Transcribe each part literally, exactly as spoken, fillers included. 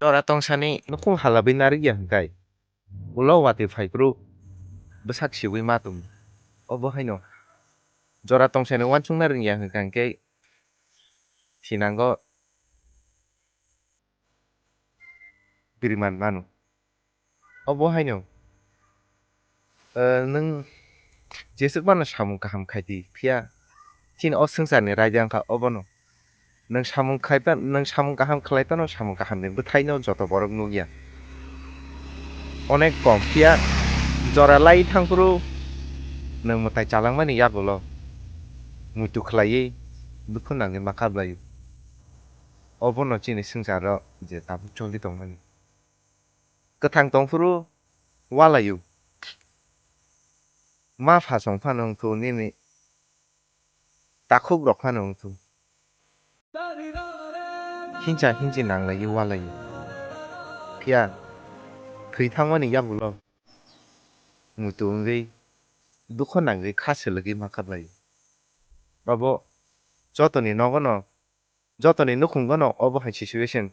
Jora tongsani nukhung halabwi narwkya hwnkhe ulo watwi phaiphuru bwsak siwi ma tongo. Obo haino jora tongsani uansukna rwngya hwnkha hwnkhe thinango biriman mano. Obo haino, eh, nwng jeswk phano samung kaham khai di, phiya chini o swngcharni raida wngkha obono. Nwng samung khai pha-, nwng samung kaham khlai phano samung kahamni bwthaino joto borok nukya. Onek kom, phiya jora lai thangphuru nwng mwtai chalangmani yagulo muitu khlaiwi dukhu nangwi ma kap laio. Obono chini swngcharo je tabuk choli tongmani. Kwthang tongphuru walaio. Ma pha chong phano wngthu nini takhuk rok phano wngthu. Hincha hinchi nanglaiwi walaio. Phiya thwi thangmani yagulo muitu wngwi dukhu nangwi kha selogwi ma kap laio. Obo jotoni nogono Jotoni nukhungo no obo hai situation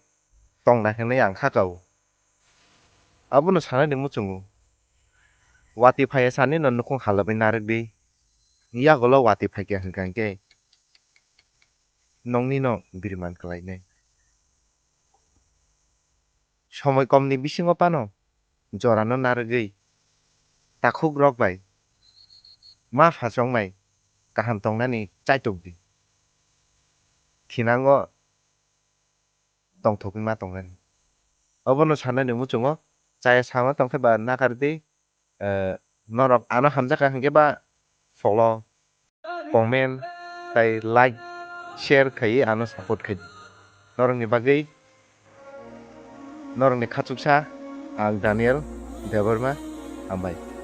tongna hinwi ang kha kao. Abono sanani muchungo. Watwi phaiya sani no nukhung halabwi narwkdi. Yagulo watwi phaikha hwnkha hwnkhe nongni no biriman khlainai. Somoi komni bisingo phano jorano narwgwi takhuk rok bai ma pha chongmai kaham tongnani chaitok di. Thinango tongthokwi ma tongnani. Obono sanani muchungo chaya sama tongkhe ba nakar di, eh, norok ano hamjakha hwnkhe ba follow, comment, tai like, share khaiwi ano support khai di. Norokni bagwi, norokni khachuksa, ang Daniel Debbarma, hambai.